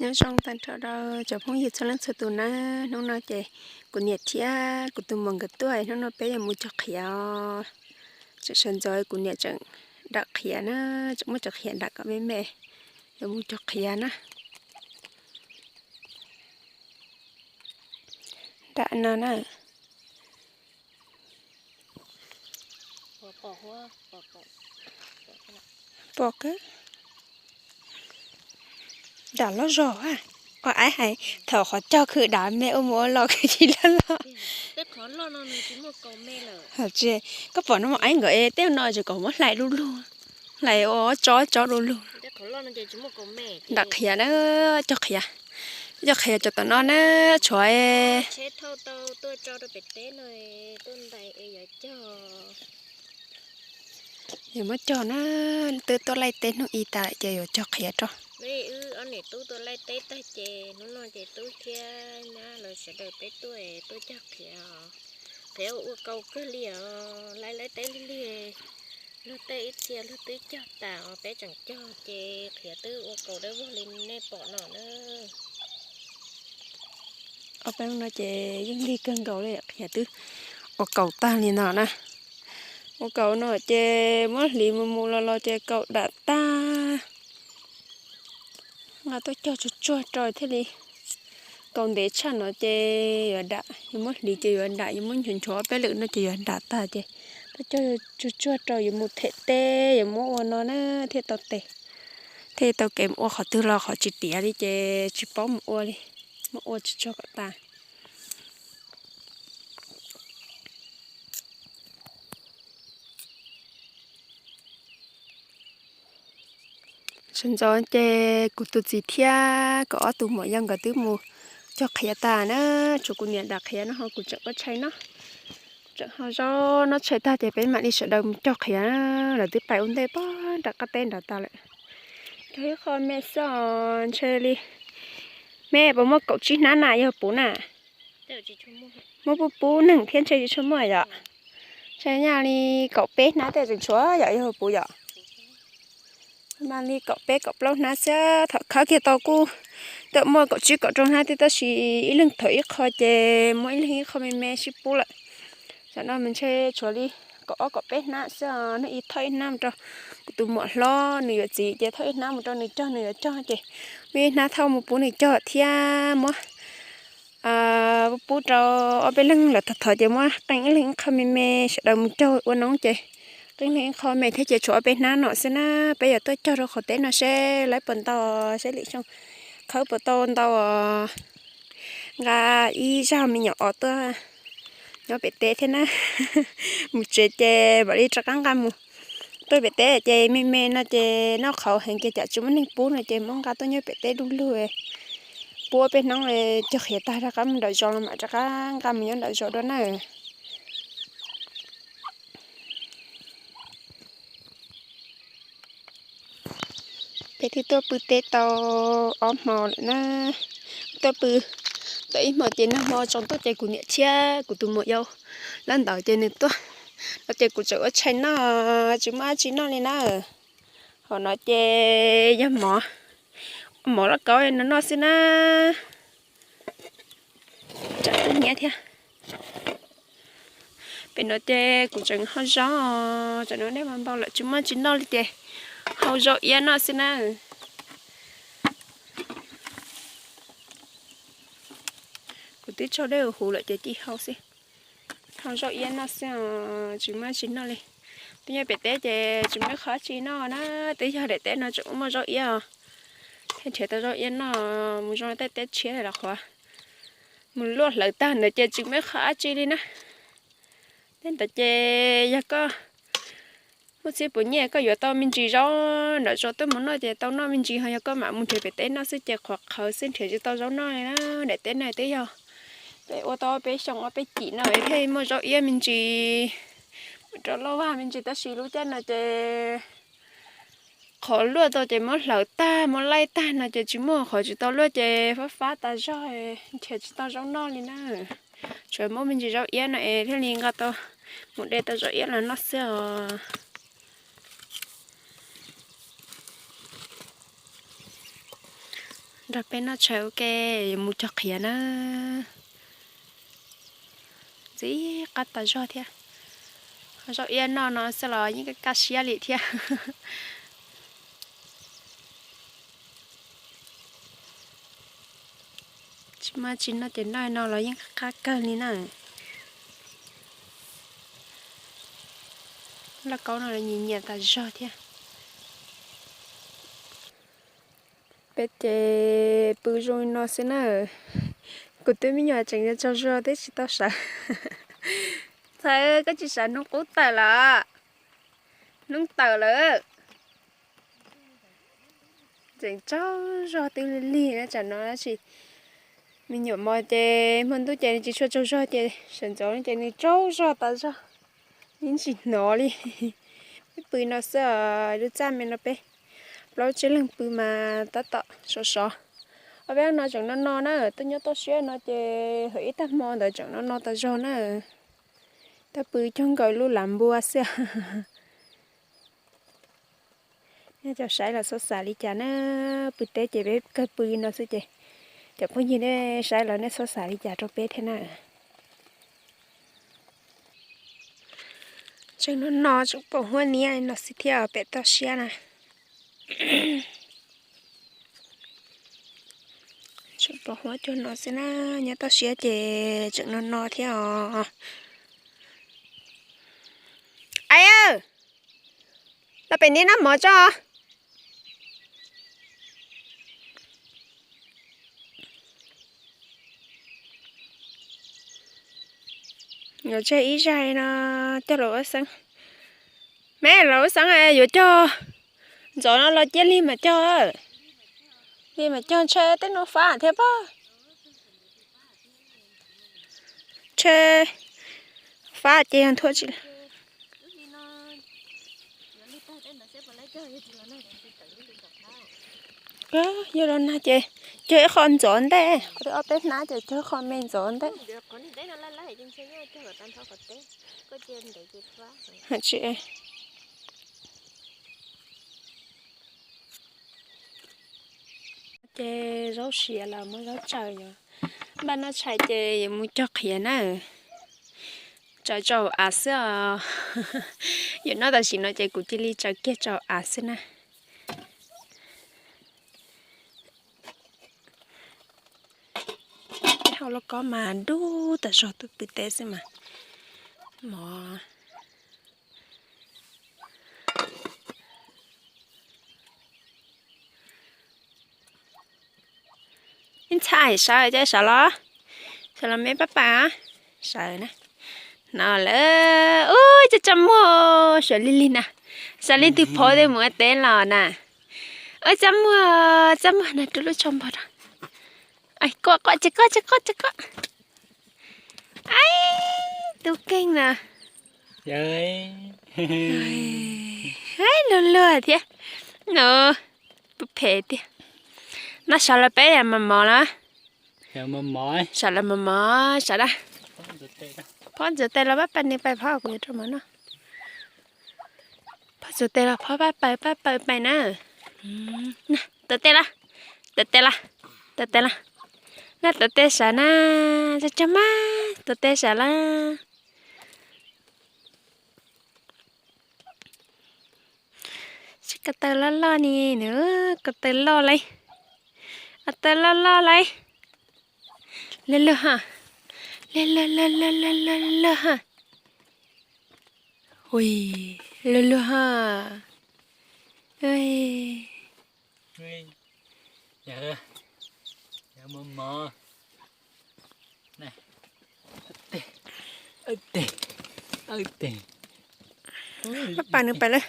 Nyob zoo tag nrho rau cov phooj ywg txhua leej txhua tus na. Hnub no ces kuv niam thiab kuv tus muam nkawd tuaj, hnub no peb yuav mus cog qhiav os. Tseem sawv ntxov kuv niam tseem dam qhiav na, tseem muab cov qhiav dam kom me me, yuav mus cog qhiav na. Dam no na. Pom kawg. Dam loj zog a. Ua aib hais thaum qhov cog khwv dam me ua mus ua los khwv tsis loj loj. Koj pom no mas aib nkawd es tej no tseem kom muab hlais du lug, hlais ua tsob tsob du lug. Dam qhiav na, cog qhiav, cog qhiav cov tom no na, tshuav yuav muab cog na, twb tuaj laij teb hnub ib tas ces yuav cog qhiav rau. Wb ob niam tub tuaj laij teb tag ces hnub no ces tub thiab nyab lawv sawv daws peb tuaj, tuaj cog qhiav. Qhiav ua kaus kawg li os, laij laij teb lig lig, luag tej ib txhia luag twb cog tas os, peb tseem cog ces qhiav twb ua kaus dawb vog li nej pom no na. Ob peb hnub no ces yeej lig kawg nkaus li, qhiav twb ua kaus tag li no na. Ua kaus no ces muab hliv mus mus los los ces kaus dam tag. Nqa tuaj cog tsuag tsuag rau thiaj li, kaus ntev tshaj no ces yuav dam, yuav muab hliv ces yuav dam, yuav muab nchuav nchuav ob peb lwm no ces yuav dam tag ces tuaj cog tsuag tsuag rau yuav mus them teb, yuav muab ua no na thiaj tau tes, thiaj tau kev mus ua qhov twg los qhov tsis tiav li ces tsis paub mus ua li, muab ua tsuag tsuag kom tas. Sawv ntxov ces kuv tus txiv thiab kuv ob tug muam yau nkawd twb mus cog qhiav tas na, tshuav kuv niam dam qhiav no ho kuv tseem ua tshais noj. Tseem hau zaub noj tshais tag ces peb mam li sawv daws mus cog qhiav, lawv twb pais ua ntej pog nram qab teb nrad tas lawm. Cog ib qho me xwb os, ntshe li. Me puas muaj kaum tsib hnab na yog puv na? Muab pub pub neeg thiab ntshe tsis tshua muaj yom. Ntshe nyaj li kaum peb hnab tej tseem tshuav yom, yog puv yom. Mas li kaum peb kaum plaub hnab xwb, thaum khawb kiag tau kuj tuaj muaj kaum tsib kaum rau hnab thiab tab sis ib leeg thawm ib qho ces muaj ib leeg ib qho me me sib pub lawm. Tam no mas ntshe tshuav li kaum ob kaum peb hnab xwb, hnub ib thauj ib hnab mus rau kuv tus muam hlob nws yuav txiv ces thauj ib hnab mus rau nws cog nws yuav cog ces muaj ib hnab thauj mus pub nws cog thiab muab pub rau ob peb leeg lawm, thov thov ces muab qee ib leeg ib qho me me sawv daws mus cog ua noob ces qee ib leeg ib qho me thiab ces tshuav ob peb hnab no xwb na. Peb yuav tuaj cog rau qhov teb no seb laib puas ntau, seb lwm xyoo khawb puas tau ntau os. Nqa ib zaj me nyuam os tuaj nyob pem teb thiab na. Mus tsev ces mam li rov qab nqa mus. Tuaj pem teb ces me me no ces noj qhauv heev ces cas tsis muaj neeg pub no ces muab nqa tuaj nyob pem teb du lug, pub ob peb hnub cog qhiav tag rov qab mus nram zos los mam rov qab nqa mus nyob nram zos dua na. Peb twb tuaj pw teb tau ob hmo lawm na. Tuaj pw tau ib hmo ces nag hmo tsaus ntuj ces kuv niam thiab kuv tus muam yau lawv ntawd ces nws tuaj no ces kuv tseem ua tshais noj, tsis muaj dab tsi noj li na. Hauv no ces yog mov, mov lauj kaub no noj xwb na. Tsam twb hnyiab thiab. Pem no ces kuv tseem hau zaub, tsam no dej npau lawm tsis muaj tsis noj li ces hau zaub iab noj xwb na. Kuv twb tsau dej huv huv lawm ces cia hau xwb. Hau zaub iab noj xwb os, tsis muaj tsis noj li. Twb nyob pem teb ces tsis muaj qhov dab tsi noj na, twb yog daim teb no tseem muaj zaub iab os. Thiaj nrhiav tau zaub iab noj, mus zoo tej teb tshiab los qhuav mus luaj hlawv tag ntawd ces tsis muaj qhov dab tsi li na. Tej ntawd ces yog koj muaj txhib puas nyiaj koj yuav tau me ntsis zaub nram zos tuaj mus noj ces tau noj me ntsis, ho yog koj mam mus nrhiav pem teb noj xwb ces qhuav qhawv xwb nrhiav tsis tau zaub noj li na. Daim teb no twb yog peb ua tau ob peb xyoo ob peb cim no thiaj muaj zaub iab me ntsis, mus rau loj vaj me ntsis tab sis lub caij no ces qhov luaj tau ces muab hlawv tag muab laij tag no ces tsis muaj qhov tsis tau luaj ces fab fab tas zog, nrhiav tsis tau zaub noj li na. Tsuas muaj me ntsis zaub iab no es thiaj li nqa tau mus de tau zaub iab los noj xwb os. Nrog peb noj tshais ua ke, yuav mus cog qhiav na. Ntxim qab tas zog thiab. Zaub iab noj no xwb los yeej kaj kaj siab li thiab. Tsis muaj tsis noj ces noj no los yeej qab kawg li na. Lauj kaub no nyiam nyiam tas zog thiab. Peb ces pw zoo li no xwb na. Kuv twb me nyuam tseem tsaug zog twb tsis tau sawv. Ntxhais, koj tsis sawv hnub qub tawm los? Hnub tawm lawm. Tseem tsaug zog twb lig lig na tsam no tab sis me nyuam mos ces hmo ntuj ces nws tsis tshua tsaug zog ces sawv ntxov ces nws tsaug zog tas zog, yeej tsis hnov li. Peb pw no xwb os, lub txaj me no peb plaub tsib leeg pw mas tab tom sov sov. Ob peb no tseem no no na, tuaj nyob toj siab no ces hawm ib tag hmo ntawd tseem no no tas zog na. Tuaj pw cog nkaus lub lav npua xwb. Nej cov saib los txhob xav li cas na, pw teb ces peb kawg pw li no xwb ces cov phooj ywg nej saib los nej txhob xav li cas rau peb thiab na. Tseem no no tseem pom huab niab no xwb thiab pem toj siab na. Tseem pom huab cua no xwb na, nyob toj siab ces tseem no no thiab os. Aib, los pem niab noj mov tso. Yuav tseg ib zaig no cog los ua xeeb. Me los ua xeeb yuav cog ntxov no los cia lig mas cog. Lig mas cog ntshe tej no fab thiab pob. Ntshe fab ces yog nthua tsis. Yog los nag ces cog ib qho ntxov ntej, qhov twb ob peb hnab ces cog ib qho me ntxov ntej. Ces zaub siav los muab zaub tsaws, yuav npaj noj tshais ces yuav mus cog qhiav na. Tsaws tsaus av xwb os. Yuav noj tam sim no ces kuv cia li tsaws kiag tsaus av xwb na. Hauv lauj kaub mas dub tas zog, twb pw teb xwb mas mov. Ib ntxhais sawv, sawv los, sawv los me pab pais, sawv na. No lawm, ub, coj txaj muag, sawv lig lig na, sawv lig twg phov twg mus ua teb los na. Ub, txaj muag, txaj muag na, rub lub tsho npog rau. Koj, koj, ces koj, ces koj, ces koj. Aib, tub keej na. Luag luag thiab. No, tub phem tiag. No sawv los peb mos mos na. Sawv los mos mos, sawv da. Phob ntxuav tes los pab pais, nws pais phob, kuv yuav rau mov noj. Phob ntxuav tes los phob pab pais, pab pais pais na. Tuav tes los, tuav tes los, tuav tes los. Na tuav tes sawv na, tsaug tsaug mas, tuav tes sawv lawm. Tsis ko taw loj loj ni nws, ko taw loj lauj. Ko taw loj loj lauj. Luag luag ha. Luag luag luag luag luag luag ha. Ui, luag luag ha. Ui. Pab pais nws pais lawm.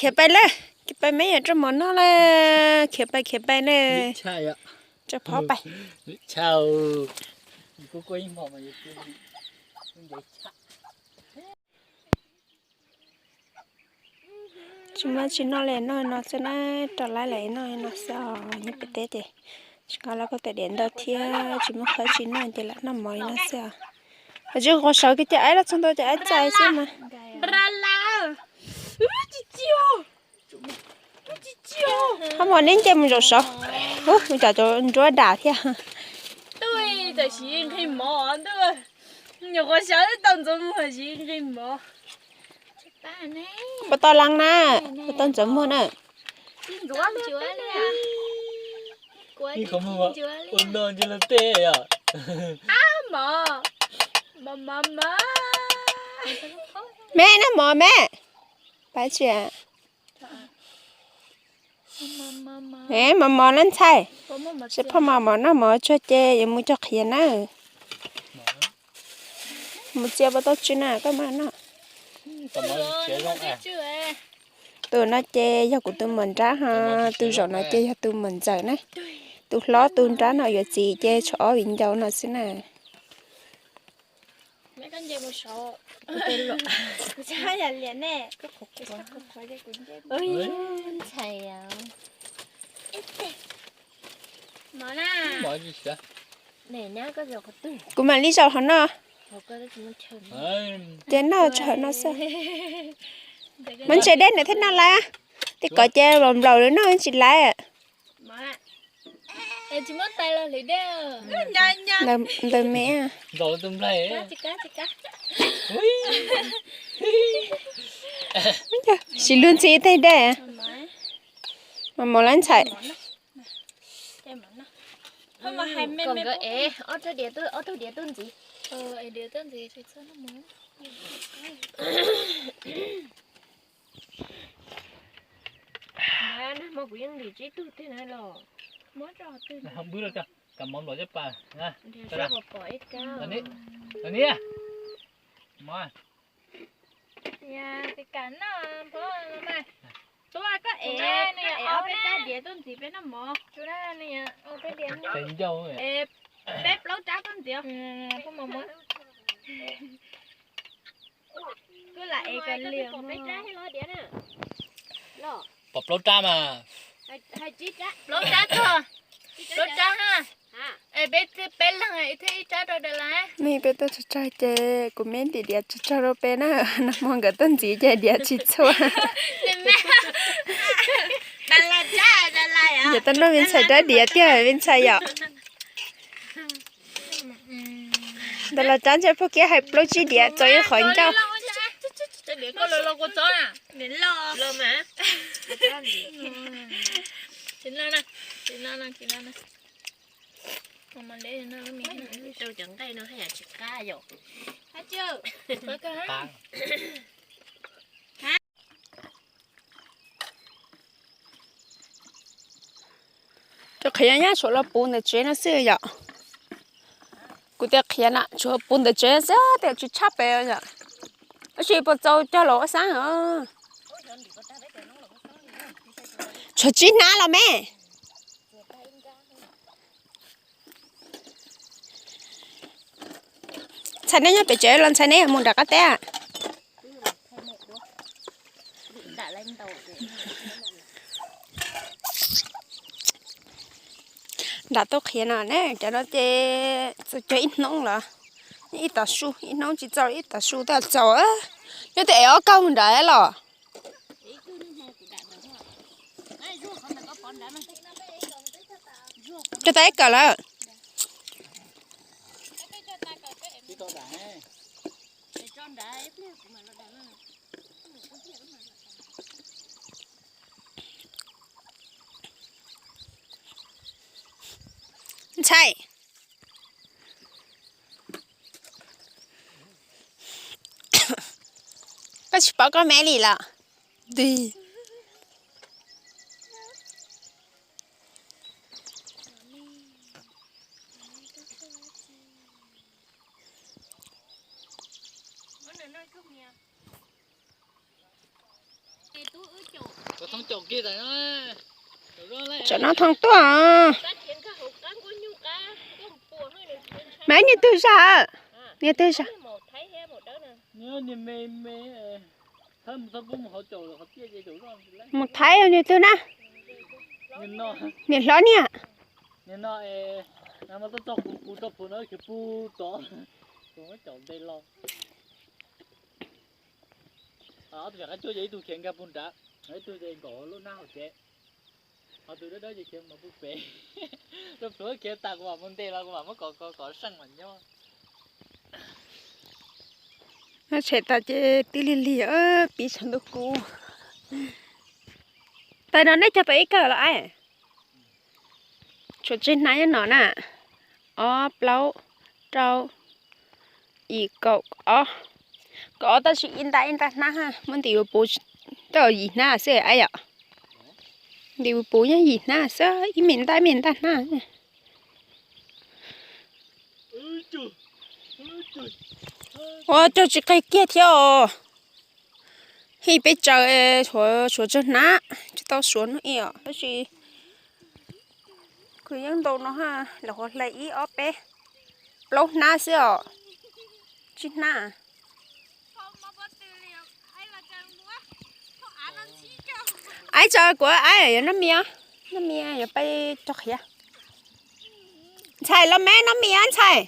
Khiav pais lawm, khiav pais, me nyuam rau mov noj lawm, khiav pais khiav pais na. Tsaug phob pais. Tsis muaj tsis noj li, noj no xwb na, rau lawv li noj no xwb os. Nyob pem teb ces tsis nqa lawv koj tais diav ntau thiab tsis muaj qhov tsis noj ces lam noj mov li no xwb os. Tsis quav saud kiag ces aib los txog ntau ces aib txais xwb mas. Hab mos neb nce mus zaum saud. Ub, mus cov nruab dam thiab. Puas tau lees na, puas tau ntxuav muag na. Ua no nce los tej os. Me noj mov me. Pab tsi? Mos mos lab ntxhais. Sib phoj mos mos noj mov tsuag ces yuav mus cog qhiav na. Mus txiav puas tau tsw na koj mas noj. Tus no ces yog kuv tus muam nrab ho, tus zaum no ces yog tus muam ntxawm na. Tus hlob tus nrab no yuav txiv ces tshuav ob viv ncaus no xwb na. Kuv mam li zaum hauv no. Ces noj tso hauv no xwb. Muab ntses dej nws thiaj noj lawm. Tej kov ces nplaum nplaum lawv noj tsis lawm. Ntawd me. Siv lub ntxhi tej dej. Mos mos lab ntxhais. Nag hmo kuv yeej ntim tsib tug tiag na los. Npwb los, kam mov nplaum caj pas. Tua koj ev, koj ev ob peb rab diav tuaj ntxiv peb noj mov. Peb plaub rab tuaj ntxiv. Kuj lam ev kom liam. Pom plaub rab mas. Plaub rab tog, plaub rab ha. Es peb, peb leeg thiaj ib rab rau Dab Lais. Nej peb tuaj tsaug tsaug ces kuv me ntim diav tsaug tsaug rau peb na. Nag hmo nkawd tuaj ntxiv ces diav tsis txhua. Ces tuaj noj me ntxhais rab diav tiag me ntxhais yom. Ntawm los rab ntshe pog kiab hais plaub tsib diav txaus ib qhov ncauj. Cov qhiav nyab tshuav los puv ntawm tsev no xwb yom. Kuv tias qhiav na tshuav puv ntawm tsev xwb, tias tsis tshaj pem yom. Tab sis puas txaus cog los ua xab os. Tshuav tsib hnab los me. Ntxhais neb nyob pem tsev los ntxhais neb mus nram qab teb? Nram tau qhiav no ne, cov no ces txaus cog ib hnub los, ib tav su, ib hnub tsis txaus ib tav su twb txaus. Nyob twb ev ob kaug mus nram los. Cog tau ib kawm lawm. Ntxhais, koj tsis paub koj me li los? Tsam no thoob tuaj. Mas niag twg zag? Niag twg zag? Mus Thaib niag twg na? Niam hlob niag. Tshem tas ces tib lig lig, pib tshav ntuj kub. Tais no nej cog tau ib kawm los aib? Tshuav tsib hnab nyob no na. Ob, plaub, rau, yim, kaum, ob. Kaum ob tab sis ib ntaj ib ntaj hnab, muab ntim puv, twb yim hnab xwb aib yom. Ntim puv nyob yim hnab xwb, ib me ntaj me ntaj hnab. Ua cog tsis qig kiag thiab os. Hij peb tsaws, tshuav tsawg hnab tsis tau suav no ib os, tab sis kuj yeej ntau no, lawv qhuav hlais ib ob peb plaub hnab xwb os. Tsib hnab. Aib tso kuv aib, yog nab mi, nab mi yog peb cog qhiav. Ntxhais los me nab mi ntxhais.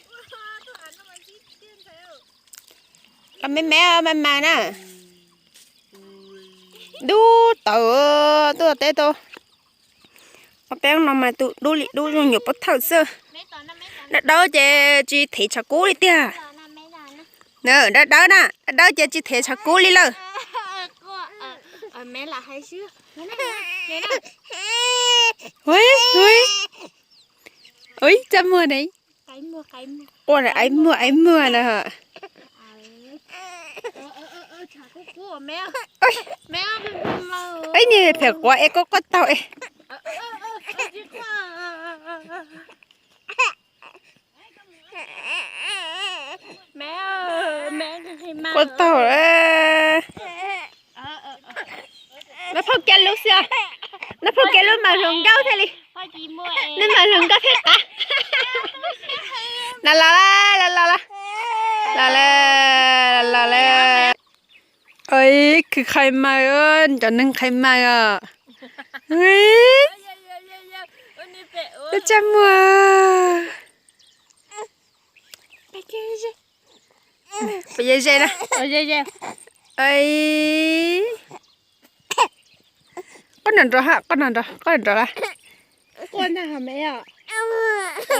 Los me me mas mas na. Dub tawm tuaj teb tau. Ob peb no mas tus dub li dub zoo nyuam pob thawj xwb. Dawb dawb ces tsis them tshav kub li tiag. Dawb dawb na, dawb dawb ces tsis them tshav kub li lawm. Ui, ui, ui, txaj muag ne. Quaj aib muag aib muag na. Ib niag phem quav es koj quaj taug es. Quaj taug. Nab phauj kiag lub xwb, nab phauj kiag lub mas hluas nkauj thiaj li, nab mas hluas nkauj thiaj qab. Los los los los los los los los. Khwv qhais maws, cov neeg qhais maws os. Txaj muag. Puas yog ze na? Qoj nrov nrov ha, qoj nrov nrov, qoj nrov nrov la.